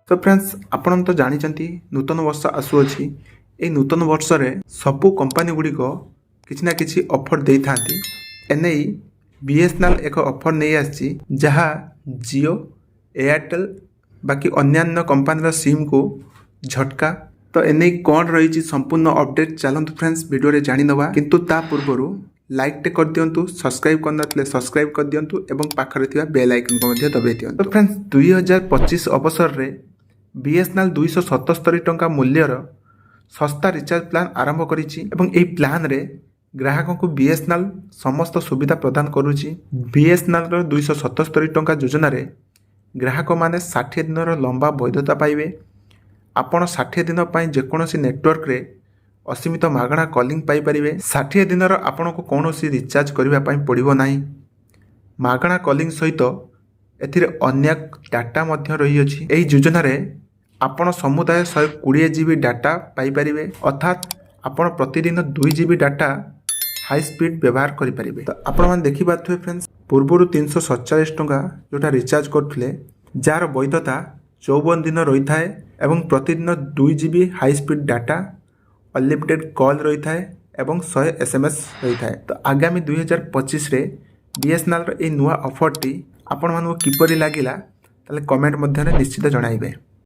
ତ ଫ୍ରେଣ୍ଡସ୍, ଆପଣ ତ ଜାଣିଛନ୍ତି, ନୂତନ ବର୍ଷ ଆସୁଅଛି। ଏହି ନୂତନ ବର୍ଷରେ ସବୁ କମ୍ପାନୀ ଗୁଡ଼ିକ କିଛି ନା କିଛି ଅଫର୍ ଦେଇଥାନ୍ତି। ଏନେଇ ବିଏସ୍ଏନ୍ଏଲ୍ ଏକ ଅଫର୍ ନେଇ ଆସିଛି, ଯାହା ଜିଓ, ଏୟାରଟେଲ୍ ବାକି ଅନ୍ୟାନ୍ୟ କମ୍ପାନୀର ସିମ୍କୁ ଝଟକା। ତ ଏନେଇ କ'ଣ ରହିଛି ସମ୍ପୂର୍ଣ୍ଣ ଅପଡେଟ୍, ଚାଲନ୍ତୁ ଫ୍ରେଣ୍ଡସ୍, ଭିଡ଼ିଓରେ ଜାଣିନେବା। କିନ୍ତୁ ତା ପୂର୍ବରୁ ଲାଇକ୍ଟେ କରିଦିଅନ୍ତୁ, ସବସ୍କ୍ରାଇବ୍ କରିନଥିଲେ ସବସ୍କ୍ରାଇବ୍ କରିଦିଅନ୍ତୁ ଏବଂ ପାଖରେ ଥିବା ବେଲ୍ ଆଇକନ୍କୁ ମଧ୍ୟ ଦବାଇ ଦିଅନ୍ତୁ। ତ ଫ୍ରେଣ୍ଡସ୍, 2025 ଅବସରରେ ବିଏସ୍ଏନ୍ଏଲ୍ 277 ଟଙ୍କା ମୂଲ୍ୟର ଶସ୍ତା ରିଚାର୍ଜ ପ୍ଲାନ୍ ଆରମ୍ଭ କରିଛି ଏବଂ ଏହି ପ୍ଲାନ୍ରେ ଗ୍ରାହକଙ୍କୁ ବିଏସ୍ଏନ୍ଏଲ୍ ସମସ୍ତ ସୁବିଧା ପ୍ରଦାନ କରୁଛି। ବିଏସ୍ଏନ୍ଏଲ୍ର 277 ଟଙ୍କା ଯୋଜନାରେ ଗ୍ରାହକମାନେ 60 ଦିନର ଲମ୍ବା ବୈଧତା ପାଇବେ। ଆପଣ 60 ଦିନ ପାଇଁ ଯେକୌଣସି ନେଟୱାର୍କରେ ଅସୀମିତ ମାଗଣା କଲିଂ ପାଇପାରିବେ। 60 ଦିନର ଆପଣଙ୍କୁ କୌଣସି ରିଚାର୍ଜ କରିବା ପାଇଁ ପଡ଼ିବ ନାହିଁ। ମାଗଣା କଲିଂ ସହିତ ଏଥିରେ ଅନେକ ଡାଟା ମଧ୍ୟ ରହିଅଛି। ଏହି ଯୋଜନାରେ ଆପଣ ସମୁଦାୟ 120 ଜିବି ଡାଟା ପାଇପାରିବେ, ଅର୍ଥାତ୍ ଆପଣ ପ୍ରତିଦିନ 2 ଜିବି ଡାଟା ହାଇ ସ୍ପିଡ୍ ବ୍ୟବହାର କରିପାରିବେ। ତ ଆପଣମାନେ ଦେଖିପାରୁଥିବେ ଫ୍ରେଣ୍ଡସ୍, ପୂର୍ବରୁ 347 ଟଙ୍କା ଯେଉଁଟା ରିଚାର୍ଜ କରୁଥିଲେ, ଯାହାର ବୈଧତା 54 ଦିନ ରହିଥାଏ ଏବଂ ପ୍ରତିଦିନ 2 GB high speed data, unlimited call ରହିଥାଏ ଏବଂ 100 ଏସ୍ଏମ୍ଏସ୍ ରହିଥାଏ। ତ ଆଗାମୀ 2025ରେ ବିଏସ୍ଏନ୍ଏଲ୍ର ଏହି ନୂଆ ଅଫର୍ଟି ଆପଣମାନଙ୍କୁ କିପରି ଲାଗିଲା, ତାହେଲେ କମେଣ୍ଟ ମଧ୍ୟରେ ନିଶ୍ଚିତ ଜଣାଇବେ।